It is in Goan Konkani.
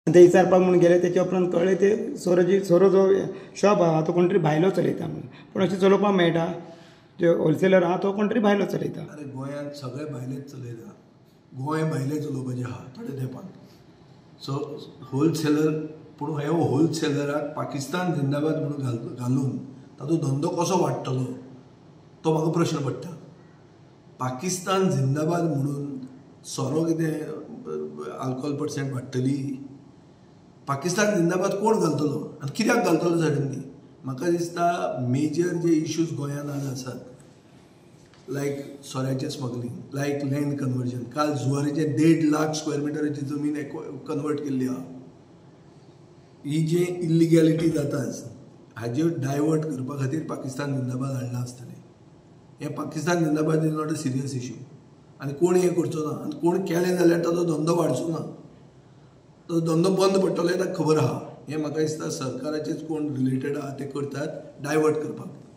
आनी ते विचारपाक म्हूण गेले. तेच्या उपरांत कळ्ळें, ते सोरोजी, सोरो जो शॉप आहा तो कोण तरी भायलो चलयता म्हणून. पूण अशें चलोवपाक मेळटा? जे होलसेलर आहा तो कोण तरी भायलो चलयता. अरे, गोंयांत सगळे भायलेच चलयता. गोंय भायले चलोवपाचें आहा थोडे तेंपान. सो होलसेलर, पूण हे होलसेलराक पाकिस्तान जिंदाबाद म्हणून घालून ताचो धंदो कसो वाडटलो, तो म्हाका प्रश्न पडटा. पाकिस्तान जिंदाबाद म्हणून सोरो कितें आल्कोहोल पर्संट वाडटली? पाकिस्तान जिंदाबाद कोण घालतलो आनी कित्याक घालतलो सडनली? म्हाका दिसता, मेजर जे इश्यूज गोंयांत आज आसात, लायक सोऱ्याचें स्मगलींग, लायक लँड कन्वर्जन, काल जुवारीचे 1.5 लाख स्क्वेअर मिटराची जमीन कन्वर्ट केल्ली आहा, ही जी इल्लिगॅलिटी जाता हाज्यो डायवर्ट करपा खातीर पाकिस्तान जिंदाबाद हाडलां आसतलें. हें पाकिस्तान जिंदाबाद is not a serious issue आनी कोण हें करचो ना आनी कोण केलें जाल्यार ताचो धंदो वाडचो ना, तो धंदो बंद पडटलो हें ताका खबर आहा. हें म्हाका दिसता, सरकाराचेच कोण रिलेटेड आहा ते करतात डायवर्ट करपाक.